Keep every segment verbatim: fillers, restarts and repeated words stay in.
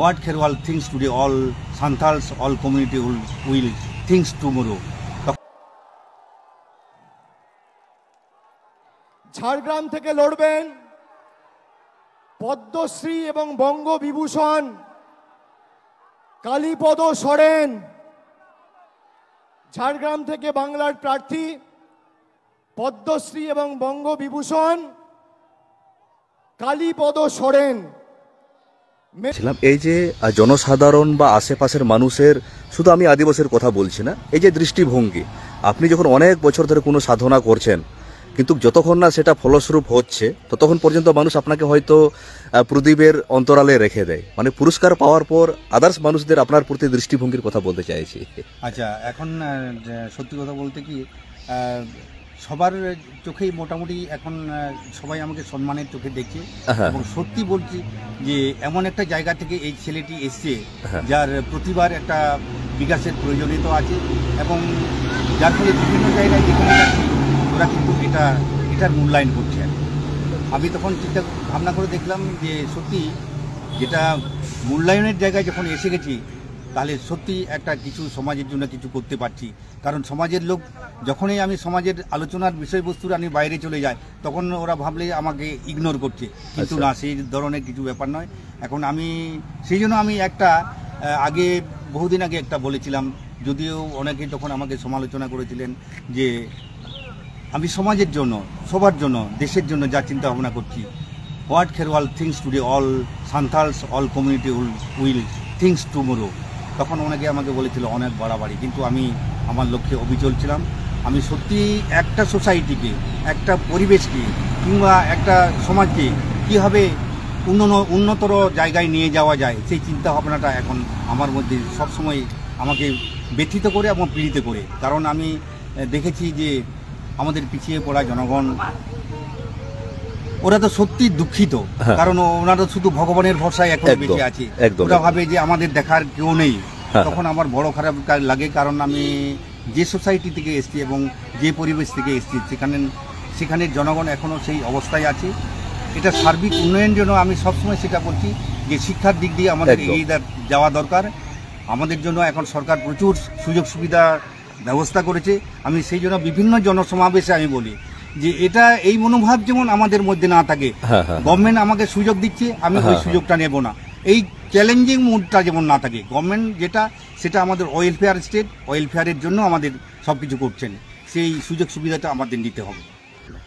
What Kherwal thinks today, all Santals, all community will, will thinks tomorrow. Jhargram থেকে লড়বেন পদ্মশ্রী এবং বঙ্গ বিভূষণ কালীপদ সরেন। ঝাড়গ্রাম থেকে বাংলার প্রার্থী পদ্মশ্রী এবং বঙ্গ বিভূষণ কালীপদ সরেন। ছিলাম এই যে আহ, জনসাধারণ বা আশেপাশের মানুষের, শুধু আমি আদিবাসীর কথা বলছি না, এই যে দৃষ্টিভঙ্গি, আপনি যখন অনেক বছর ধরে কোনো সাধনা করছেন, কিন্তু যতক্ষণ না সেটা ফলস্বরূপ হচ্ছে, ততক্ষণ পর্যন্ত মানুষ আপনাকে হয়তো আহ, প্রদীপের অন্তরালে রেখে দেয়। মানে, পুরস্কার পাওয়ার পর আদার্স মানুষদের আপনার প্রতি দৃষ্টিভঙ্গির কথা বলতে চাইছি। আচ্ছা, এখন আহ, যে সত্যি কথা বলতে কি, আহ, সবার চোখেই মোটামুটি এখন আহ, সবাই আমাকে সম্মানের চোখে দেখছে। হ্যাঁ। এবং সত্যি বলছি যে এমন একটা জায়গা থেকে এই ছেলেটি এসছে, হ্যাঁ। যার প্রতিভার একটা বিকাশের প্রয়োজনীয়তা আছে, এবং যার ফলে বিভিন্ন জায়গায় যেখানে যাচ্ছি, ওরা কিন্তু এটা, এটার মূল্যায়ন করছে। আমি তখন চিন্তা ভাবনা করে দেখলাম যে সত্যি, যেটা মূল্যায়নের জায়গায় যখন এসে গেছি, তাহলে সত্যি একটা কিছু সমাজের জন্য কিছু করতে পারছি। কারণ সমাজের লোক, যখনই আমি সমাজের আলোচনার বিষয়বস্তুর আমি বাইরে চলে যাই, তখন ওরা ভাবলে আমাকে ইগনোর করছে, কিন্তু আচ্ছা। না, সেই ধরনের কিছু ব্যাপার নয়। এখন আমি সেই জন্য আমি একটা আহ, আগে, বহুদিন আগে একটা বলেছিলাম, যদিও অনেকে তখন আমাকে সমালোচনা করেছিলেন যে আমি সমাজের জন্য, সবার জন্য, দেশের জন্য যা চিন্তা ভাবনা করছি। What Kherwal thinks today, all Santals, all community will, will thinks tomorrow. তখন অনেকে আমাকে বলেছিল অনেক বাড়াবাড়ি, কিন্তু আমি আমার লক্ষ্যে অবিচল ছিলাম। আমি সত্যি একটা সোসাইটিকে, একটা পরিবেশকে, কিংবা একটা সমাজকে কীভাবে উন্নন উন্নতর জায়গায় নিয়ে যাওয়া যায়, সেই চিন্তা ভাবনাটা এখন আমার মধ্যে সবসময় আমাকে ব্যথিত করে এবং পীড়িত করে। কারণ আমি আহ, দেখেছি যে আমাদের পিছিয়ে পড়া জনগণ, ওরা তো সত্যি দুঃখিত। হ্যাঁ। কারণ ওনারা শুধু ভগবানের ভরসায় এখন একদম, বেঁচে আছে। একদম, ওরা একদম। ভাবে যে আমাদের দেখার কেউ নেই। হ্যাঁ, তখন হ্যাঁ। আমার বড় খারাপ কা- লাগে, কারণ আমি যে সোসাইটি থেকে এসেছি এবং যে পরিবেশ থেকে এসেছি, সেখানে, সেখানের জনগণ এখনও সেই অবস্থায় আছে। এটা সার্বিক উন্নয়ন জন্য আমি সবসময় সেটা বলছি। এই শিক্ষার দিক দিয়ে আমাদের একদম। এগিয়ে দা-, যাওয়া দরকার। আমাদের জন্য এখন সরকার প্রচুর সুযোগ সুবিধা ব্যবস্থা করেছে। আমি সেই জন্য বিভিন্ন জনসমাবেশে আমি বলি যে এটা, এই মনোভাব যেমন আমাদের মধ্যে না থাকে। হ্যাঁ, হ্যাঁ, হ্যাঁ। গভর্নমেন্ট আমাকে সুযোগ দিচ্ছে, আমি ওই হ্যাঁ, হ্যাঁ। সুযোগটা নেব না। এই চ্যালেঞ্জিং মুডটা যেমন না থাকে, গভর্নমেন্ট যেটা, সেটা আমাদের ওয়েলফেয়ার স্টেট, ওয়েলফেয়ারের জন্য আমাদের সব কিছু করছেন, সেই সুযোগ সুবিধাটা আমাদের নিতে হবে।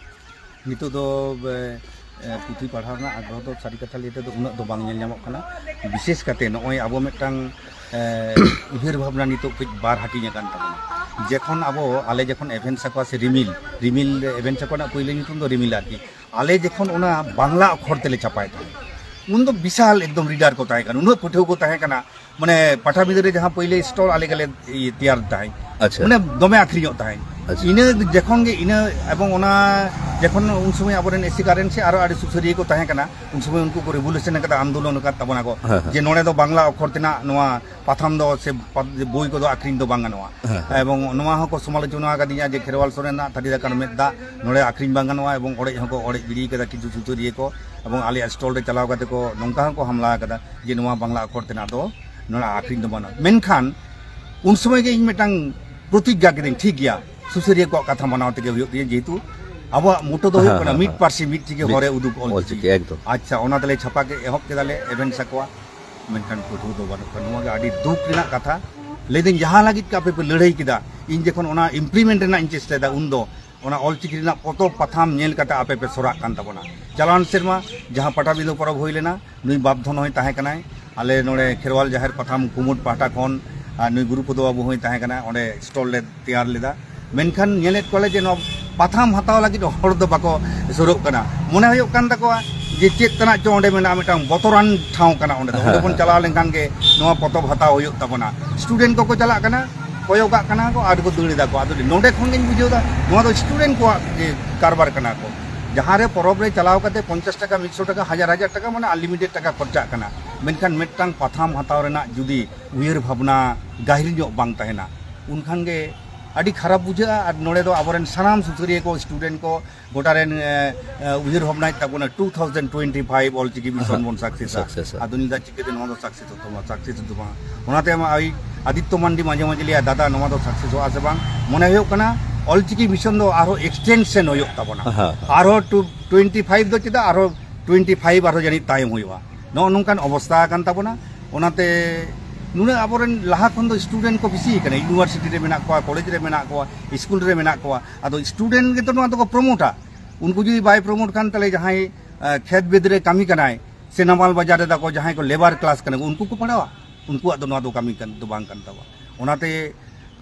ᱱᱤᱛᱚᱜ ᱫᱚ, ᱮ, ᱮ, ᱯᱩᱛᱷᱤ ᱯᱟᱲᱦᱟᱣ ᱨᱮᱱᱟᱜ ᱟᱜᱽᱨᱚᱦᱚ ᱫᱚ ᱥᱟᱹᱨᱤ ᱠᱟᱛᱷᱟ ᱞᱟᱹᱭ ᱛᱮᱫᱚ ᱩᱱᱟᱹᱜ ᱫᱚ ᱵᱟᱝ ᱧᱮᱞ ᱧᱟᱢᱚᱜ ᱠᱟᱱᱟ᱾ ᱵᱤᱥᱮᱥ ᱠᱟᱛᱮ ᱱᱚᱜᱼᱚᱭ ᱟᱵᱚ ᱢᱤᱫᱴᱟᱝ, ᱮ, ᱩᱭᱦᱟᱹᱨ ᱵᱷᱟᱵᱽᱱᱟ ᱱᱤᱛᱚᱜ ᱠᱟᱹᱡ ᱵᱟᱨ ᱦᱟᱹᱴᱤᱧ ᱟᱠᱟᱱ ᱛᱟᱵᱚᱱᱟ᱾ ᱡᱮᱠᱷᱚᱱ ᱟᱵᱚ, ᱟᱞᱮ ᱡᱚᱠᱷᱚᱱ ᱮᱵᱷᱮᱱ ᱥᱟᱠᱣᱟ ᱥᱮ ᱨᱤᱢᱤᱞ, ᱨᱤᱢᱤᱞ ᱮᱵᱷᱮᱱ ᱥᱟᱠᱣᱟ ᱨᱮᱱᱟᱜ ᱯᱳᱭᱞᱳ ᱧᱩᱛᱩᱢ ᱫᱚ ᱨᱤᱢᱤᱞ ᱟᱨᱠᱤ, ᱟᱞᱮ ᱡᱚᱠᱷᱚᱱ ᱚᱱᱟ ᱵᱟᱝᱞᱟ ᱚᱠᱷᱚᱨ ᱛᱮᱞᱮ ᱪᱷᱟᱯᱟᱭ ᱛᱟᱦᱮᱸᱫ, ᱩᱱ ᱫᱚ ᱵᱤᱥᱟᱞ ᱮᱠᱫᱚᱢ ᱨᱤᱰᱟᱨ ᱠᱚ ᱛᱟᱦᱮᱸ ᱠᱟᱱᱟ, ᱩᱱᱟᱹᱜ ᱯᱟᱹᱴᱷᱩᱣᱟᱹ ᱠᱚ ᱛᱟᱦᱮᱸ ᱠᱟᱱᱟ, ᱢᱟᱱᱮ ᱯᱟᱴᱟᱵᱤᱸᱫᱷᱟᱹ ᱨᱮ ᱡᱟᱦᱟᱸ ᱯᱳᱭᱞᱳ ᱥᱴᱚᱞ ᱟᱞᱮ ᱜᱮᱞᱮ ᱤᱭᱟᱹ ᱛᱮᱭᱟᱨ ᱛᱟᱦᱮᱸᱫ᱾ ᱟᱪᱪᱷᱟ᱾ ᱢᱟᱱᱮ ᱫᱚᱢᱮ ᱟᱹᱠᱷᱨᱤᱧᱚᱜ ᱛᱟᱦᱮᱸᱫ᱾ ᱟᱪᱪᱷᱟ᱾ ᱤᱱᱟᱹ ᱡᱚᱠᱷᱚᱱ ᱜᱮ, ᱤᱱᱟᱹ ᱮᱵᱚᱝ ᱚᱱᱟ ᱡᱚᱠᱷᱚᱱ ᱩᱱ ᱥᱚᱢᱚᱭ ᱟᱵᱚᱨᱮᱱ ᱮᱥᱤ ᱠᱟᱨᱮᱱ ᱥᱮ ᱟᱨᱚ ᱟᱹᱰᱤ ᱥᱩᱥᱟᱹᱨᱤᱭᱟᱹ ᱠᱚ ᱛᱟᱦᱮᱸ ᱠᱟᱱᱟ, ᱩᱱ ᱥᱚᱢᱚᱭ ᱩᱱᱠᱩ ᱠᱚ ᱨᱮᱵᱷᱩᱞᱩᱥᱚᱱ ᱟᱠᱟᱫᱟ, ᱟᱱᱫᱳᱞᱚᱱ ᱟᱠᱟᱫ ᱛᱟᱵᱚᱱᱟ ᱠᱚ, ᱦᱮᱸ, ᱦᱮᱸ᱾ ᱡᱮ ᱱᱚᱰᱮ ᱫᱚ ᱵᱟᱝᱞᱟ ᱚᱠᱷᱚᱨ ᱛᱮᱱᱟᱜ ᱱᱚᱣᱟ ᱯᱟᱛᱷᱟᱢ ᱫᱚ ᱥᱮ ᱯᱟᱛ-, ᱵᱳᱭ ᱠᱚᱫᱚ ᱟᱹᱠᱷᱨᱤᱧ ᱫᱚ ᱵᱟᱝ ᱜᱟᱱᱚᱜᱼᱟ᱾ ᱦᱮᱸ, ᱦᱮᱸ᱾ ᱮᱵᱚᱝ ᱱᱚᱣᱟ ᱦᱚᱸᱠᱚ ᱥᱚᱢᱟᱞᱳᱪᱚᱱᱟ ᱟᱠᱟᱫᱤᱧᱟ ᱡᱮ ᱠᱷᱮᱨᱣᱟᱞ ᱥᱚᱨᱮᱱᱟᱜ ᱛᱷᱟᱹᱨᱤ ᱫᱟᱠᱟ ᱨᱮ ᱢᱮᱫ ᱫᱟᱜ, ᱱᱚᱰᱮ ᱟᱹᱠᱷᱨᱤᱧ ᱵᱟᱝ ᱜᱟᱱᱚᱜᱼᱟ, ᱮᱵᱚᱝ ᱚᱲᱮᱡ ᱦᱚᱸᱠᱚ ᱚᱲᱮᱡ ᱜᱤᱰᱤ ᱠᱟᱫᱟ ᱠᱤᱪᱷᱩ ᱥᱩᱥᱟᱹᱨᱤᱭᱟᱹ ᱠᱚ, ᱮᱵᱚᱝ ᱟᱞᱮᱭᱟᱜ ᱥᱴᱚᱞ ᱨᱮ ᱪᱟᱞᱟᱣ ᱠᱟᱛᱮ ᱠᱚ ᱱᱚᱝᱠᱟ ᱦᱚᱸᱠᱚ ᱦᱟᱢᱞᱟ ᱟᱠᱟᱫᱟ ᱡᱮ ᱱᱚᱣᱟ ᱵᱟᱝᱞᱟ ᱚᱠᱷᱚᱨ ᱛᱮᱱᱟᱜ ᱫᱚ ᱱᱚᱰᱮ ᱟᱹᱠᱷᱨᱤᱧ ᱫᱚ ᱵᱟᱹᱱᱩᱜᱼᱟ᱾ ᱢᱮᱱᱠᱷᱟᱱ ᱩᱱ ᱥᱚᱢᱚᱭ ᱜᱮ ᱤᱧ ᱢᱤᱫᱴᱟᱝ ᱯᱨᱚᱛᱤᱡᱽᱧᱟ ᱠᱤᱫᱟᱹᱧ, ᱴᱷᱤᱠ ᱜᱮᱭᱟ, ᱥᱩᱥᱟᱹᱨᱤᱭᱟᱹ ᱠᱚᱣᱟᱜ ᱠᱟᱛᱷᱟ ᱢᱟᱱᱟᱣ ᱛᱮᱜᱮ ᱦᱩᱭᱩᱜ ᱛᱤᱧᱟᱹ, ᱡᱮᱦᱮᱛᱩ ᱟᱵᱚᱣᱟᱜ ᱢᱚᱴᱳ ᱫᱚ ᱦᱩᱭᱩᱜ ᱦᱮᱸ, ᱠᱟᱱᱟ ᱦᱮᱸ, ᱢᱤᱫ ᱦᱮᱸ᱾ ᱯᱟᱹᱨᱥᱤ ᱢᱤᱫ ᱪᱤᱠᱤ ᱢᱤᱫ ᱦᱚᱨᱮ ᱩᱫᱩᱜ ᱚᱞ ᱚᱞᱪᱤᱠᱤ, ᱪᱤᱠᱤ᱾ ᱮᱠᱫᱚᱢ᱾ ᱟᱪᱪᱷᱟ, ᱚᱱᱟ ᱛᱮᱞᱮ ᱪᱷᱟᱯᱟ ᱠᱮᱫ, ᱮᱦᱚᱵ ᱠᱮᱫᱟᱞᱮ ᱮᱵᱷᱮᱱ ᱥᱟᱠᱣᱟ, ᱢᱮᱱᱠᱷᱟᱱ ᱯᱟᱹᱴᱷᱩᱣᱟᱹ ᱫᱚ ᱵᱟᱹᱱᱩᱜ ᱠᱚᱣᱟ᱾ ᱱᱚᱣᱟ ᱜᱮ ᱟᱹᱰᱤ ᱫᱩᱠ ᱨᱮᱱᱟᱜ ᱠᱟᱛᱷᱟ᱾ ᱞᱟᱹᱭᱫᱟᱹᱧ, ᱡᱟᱦᱟᱸ ᱞᱟᱹᱜᱤᱫ ᱜᱮ ᱟᱯᱮ ᱯᱮ ᱞᱟᱹᱲᱦᱟᱹᱭ ᱠᱮᱫᱟ, ᱤᱧ ᱡᱚᱠᱷᱚᱱ ᱚᱱᱟ ᱤᱢᱯᱞᱤᱢᱮᱱᱴ ᱨᱮᱱᱟᱜ ᱤᱧ ᱪᱮᱥᱴᱟᱭᱮᱫᱟ, ᱩᱱᱫᱚ ᱚᱱᱟ ᱚᱞᱪᱤᱠᱤ ᱨᱮᱱᱟᱜ ᱯᱚᱛᱚᱵ ᱯᱟᱛᱷᱟᱢ ᱧᱮᱞ ᱠᱟᱛᱮ ᱟᱯᱮ ᱯᱮ ᱥᱚᱨᱟᱜ ᱠᱟᱱ ᱛᱟᱵᱚᱱᱟ᱾ ᱪᱟᱞᱟᱣᱮᱱ ᱥᱮᱨᱢᱟ ᱡᱟᱦᱟᱸ ᱯᱟᱴᱟᱵᱤᱸᱫᱷᱟᱹ ᱯᱚᱨᱚᱵᱽ ᱦᱩᱭ ᱞᱮᱱᱟ, ᱱᱩᱭ ᱵᱟᱯᱫᱷᱚᱱ ᱦᱚᱸᱭ ᱛᱟᱦᱮᱸ ᱠᱟᱱᱟᱭ, ᱟᱞᱮ ᱱᱚᱰᱮ ᱠᱷᱮᱨᱣᱟᱞ ᱡᱟᱦᱮᱨ ᱯᱟᱛᱷᱟᱢ ᱠᱩᱢᱩᱴ ᱯᱟᱦᱴᱟ ᱠᱷᱚᱱ, ᱟᱨ ᱱᱩᱭ ᱜᱩᱨᱩᱯᱚᱫᱚ ᱵᱟᱹᱵᱩ ᱦᱚᱸᱭ ᱛᱟᱦᱮᱸ ᱠᱟᱱᱟ, ᱚᱸᱰᱮ ᱥᱴᱚᱞ ᱞᱮ ᱛᱮᱭᱟᱨ ᱞᱮᱫᱟ᱾ ᱢᱮᱱᱠᱷᱟᱱ ᱧᱮᱞᱮᱫ ᱠᱚᱣᱟᱞᱮ ᱡᱮ ᱱᱚᱣᱟ ᱯᱟᱛᱷᱟᱢ ᱦᱟᱛᱟᱣ ᱞᱟᱹᱜᱤᱫ ᱦᱚᱲ ᱫᱚ ᱵᱟᱠᱚ ᱥᱩᱨᱚᱜ ᱠᱟᱱᱟ᱾ ᱢᱚᱱᱮ ᱦᱩᱭᱩᱜ ᱠᱟᱱ ᱛᱟᱠᱚᱣᱟ ᱡᱮ ᱪᱮᱫ ᱛᱮᱱᱟᱜ ᱪᱚ ᱚᱸᱰᱮ ᱢᱮᱱᱟᱜᱼᱟ, ᱢᱤᱫᱴᱟᱝ ᱵᱚᱛᱚᱨᱟᱱ ᱴᱷᱟᱶ ᱠᱟᱱᱟ ᱚᱸᱰᱮ ᱫᱚ᱾ ᱚᱸᱰᱮ ᱦᱮᱸ, ᱵᱚᱱ ᱦᱮᱸ᱾ ᱪᱟᱞᱟᱣ ᱞᱮᱱᱠᱷᱟᱱ ᱜᱮ ᱱᱚᱣᱟ ᱯᱚᱛᱚᱵ ᱦᱟᱛᱟᱣ ᱦᱩᱭᱩᱜ ᱛᱟᱵᱚᱱᱟ᱾ ᱥᱴᱩᱰᱮᱱᱴ ᱠᱚᱠᱚ ᱪᱟᱞᱟᱜ ᱠᱟᱱᱟ, ᱠᱚᱭᱚᱜᱟᱜ ᱠᱟᱱᱟ ᱠᱚ ᱟᱨ ᱠᱚ ᱫᱟᱹᱲ ᱮᱫᱟ ᱠᱚ᱾ ᱟᱫᱚ ᱱᱚᱰᱮ ᱠᱷᱚᱱ ᱜᱤᱧ ᱵᱩᱡᱷᱟᱹᱣ ᱮᱫᱟ, ᱱᱚᱣᱟ ᱫᱚ ᱥᱴᱩᱰᱮᱱᱴ ᱠᱚᱣᱟᱜ ᱜᱮ ᱠᱟᱨᱵᱟᱨ ᱠᱟᱱᱟ ᱠᱚ᱾ ᱡᱟᱦᱟᱸ ᱨᱮ ᱯᱚᱨᱚᱵᱽ ᱨᱮ ᱪᱟᱞᱟᱣ ᱠᱟᱛᱮ ᱯᱚᱧᱪᱟᱥ ᱴᱟᱠᱟ, ᱢᱤᱫᱥᱚ ᱴᱟᱠᱟ, ᱦᱟᱡᱟᱨ ᱦᱟᱡᱟᱨ ᱴᱟᱠᱟ, ᱢᱟᱱᱮ ᱟᱱᱞᱤᱢᱤᱴᱮᱰ ᱴᱟᱠᱟ ᱠᱷᱚᱨᱪᱟᱜ ᱠᱟᱱᱟ, ᱢᱮᱱᱠᱷᱟᱱ ᱢᱤᱫᱴᱟᱝ ᱯᱟᱛᱷᱟᱢ ᱦᱟᱛᱟᱣ ᱨᱮᱱᱟᱜ ᱡᱩᱫᱤ ᱩᱭᱦᱟᱹᱨ ᱵᱷᱟᱵᱽᱱᱟ ᱜᱟᱹᱦᱤᱨ ᱧᱚᱜ ᱵᱟᱝ ᱛᱟᱦᱮᱱᱟ, ᱩᱱᱠᱷᱟᱱ ᱜᱮ ᱟᱹᱰᱤ ᱠᱷᱟᱨᱟᱯ ᱵᱩᱡᱷᱟᱹᱜᱼᱟ᱾ ᱟᱨ ᱱᱚᱰᱮ ᱫᱚ ᱟᱵᱚᱨᱮᱱ ᱥᱟᱱᱟᱢ ᱥᱩᱥᱟᱹᱨᱤᱭᱟᱹ ᱠᱚ, ᱥᱴᱩᱰᱮᱱᱴ ᱠᱚ, ᱜᱚᱴᱟ ᱨᱮᱱ ᱮ, ᱮ, ᱩᱭᱦᱟᱹᱨ ᱵᱷᱟᱵᱽᱱᱟᱭᱮᱫ ᱛᱟᱵᱚᱱᱟ, two thousand twenty five Ol Chiki mission ᱵᱚᱱ ᱥᱟᱠᱥᱮᱥᱟ᱾ ᱥᱟᱠᱥᱮᱥᱟ᱾ ᱟᱫᱚ ᱱᱤᱛ ᱫᱚ ᱪᱤᱠᱟᱹᱛᱮ ᱱᱚᱣᱟ ᱫᱚ ᱥᱟᱠᱥᱮᱥᱚᱜ ᱛᱟᱵᱚᱱᱟ? ᱥᱟᱠᱥᱮᱥ ᱫᱚ ᱵᱟᱝ᱾ ᱚᱱᱟᱛᱮ ᱟᱢ ᱟᱭ-, ᱟᱫᱤᱛᱭᱚ ᱢᱟᱱᱰᱤ ᱢᱟᱡᱷᱮ ᱢᱟᱡᱷᱮ ᱞᱟᱹᱭᱟ, "ᱫᱟᱫᱟ, ᱱᱚᱣᱟ ᱫᱚ ᱥᱟᱠᱥᱮᱥᱚᱜᱼᱟ ᱥᱮ ᱵᱟᱝ?" ᱢᱚᱱᱮ ᱦᱩᱭᱩᱜ ᱠᱟᱱᱟ ᱚᱞ ᱪᱤᱠᱤ ᱢᱤᱥᱚᱱ ᱫᱚ ᱟᱨᱦᱚᱸ ᱮᱠᱥᱴᱮᱱᱥᱚᱱ ᱦᱩᱭᱩᱜ ᱛᱟᱵᱚᱱᱟ᱾ ᱦᱮᱸ, ᱦᱮᱸ᱾ ᱟᱨᱦᱚᱸ ᱴᱩ, ᱴᱩᱭᱮᱱᱴᱤ ᱯᱷᱟᱭᱤᱵᱷ ᱫᱚ ᱪᱮᱫᱟᱜ, ᱟᱨᱦᱚᱸ ᱴᱩᱭᱮᱱᱴᱤ ᱯᱷᱟᱭᱤᱵᱷ ᱟᱨᱦᱚᱸ ᱡᱟᱹᱱᱤᱡ ᱛᱟᱭᱚᱢ ᱦᱩᱭᱩᱜᱼᱟ᱾ ᱱᱚᱜᱼᱚ ᱱᱚᱝᱠᱟᱱ ᱚᱵᱚᱥᱛᱟ ᱟᱠᱟᱱ ᱛᱟᱵᱚᱱᱟ᱾ ᱚᱱᱟᱛᱮ ᱱᱩᱱᱟᱹᱜ ᱟᱵᱚᱨᱮᱱ ᱞᱟᱦᱟ ᱠᱷᱚᱱ ᱫᱚ ᱥᱴᱩᱰᱮᱱᱴ ᱠᱚ ᱵᱮᱥᱤ ᱟᱠᱟᱱᱟ, ᱤᱭᱩᱱᱤᱵᱷᱟᱨᱥᱤᱴᱤ ᱨᱮ ᱢᱮᱱᱟᱜ ᱠᱚᱣᱟ, ᱠᱚᱞᱮᱡᱽ ᱨᱮ ᱢᱮᱱᱟᱜ ᱠᱚᱣᱟ, ᱥᱠᱩᱞ ᱨᱮ ᱢᱮᱱᱟᱜ ᱠᱚᱣᱟ᱾ ᱟᱫᱚ ᱥᱴᱩᱰᱮᱱᱴ ᱜᱮᱛᱚ ᱱᱚᱣᱟ ᱫᱚᱠᱚ ᱯᱨᱚᱢᱳᱴᱟ᱾ ᱩᱱᱠᱩ ᱡᱩᱫᱤ ᱵᱟᱭ ᱯᱨᱚᱢᱳᱴ ᱠᱷᱟᱱ, ᱛᱟᱦᱞᱮ ᱡᱟᱦᱟᱸᱭ, ᱮ, ᱠᱷᱮᱛ ᱵᱟᱹᱫᱽ ᱨᱮ ᱠᱟᱹᱢᱤ ᱠᱟᱱᱟᱭ, ᱥᱮ ᱱᱟᱢᱟᱞ ᱵᱟᱡᱟᱨ ᱨᱮ ᱛᱟᱠᱚ ᱡᱟᱦᱟᱸᱭ ᱠᱚ ᱞᱮᱵᱟᱨ ᱠᱞᱟᱥ ᱠᱟᱱᱟ ᱠᱚ, ᱩᱱᱠᱩ ᱠᱚ ᱯᱟᱲᱦᱟᱣᱟ? ᱩᱱᱠᱩᱣᱟᱜ ᱫᱚ ᱱᱚᱣᱟ ᱫᱚ ᱠᱟᱹᱢᱤ ᱠᱟᱱ ᱫᱚ ᱵᱟᱝ ᱠᱟᱱ ᱛᱟᱵᱚᱱᱟ᱾ ᱚᱱᱟᱛᱮ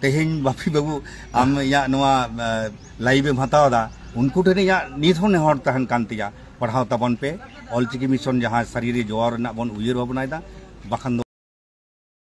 ᱛᱮᱦᱮᱧ ᱵᱟᱯᱤ ᱵᱟᱹᱵᱩ, ᱟᱢ ᱤᱧᱟᱹᱜ ᱱᱚᱣᱟ, ᱮ, ᱞᱟᱭᱤᱵᱷ ᱮᱢ ᱦᱟᱛᱟᱣ ᱮᱫᱟ, ᱩᱱᱠᱩ ᱴᱷᱮᱱ ᱤᱧᱟᱹᱜ ᱱᱤᱛ ᱦᱚᱸ ᱱᱮᱦᱚᱨ ᱛᱟᱦᱮᱱ ᱠᱟᱱ ᱛᱤᱧᱟ, ᱯᱟᱲᱦᱟᱣ ᱛᱟᱵᱚᱱ ᱯᱮ᱾ ᱚᱞᱪᱤᱠᱤ ᱢᱤᱥᱚᱱ ᱡᱟᱦᱟᱸ ᱥᱟᱹᱨᱤ ᱨᱮ ᱡᱚᱣᱟᱣ ᱨᱮᱱᱟᱜ ᱵᱚᱱ ᱩᱭᱦᱟᱹᱨ ᱵᱷᱟᱵᱽᱱᱟᱭᱮᱫᱟ, ᱵᱟᱠᱷᱟᱱ ᱫᱚ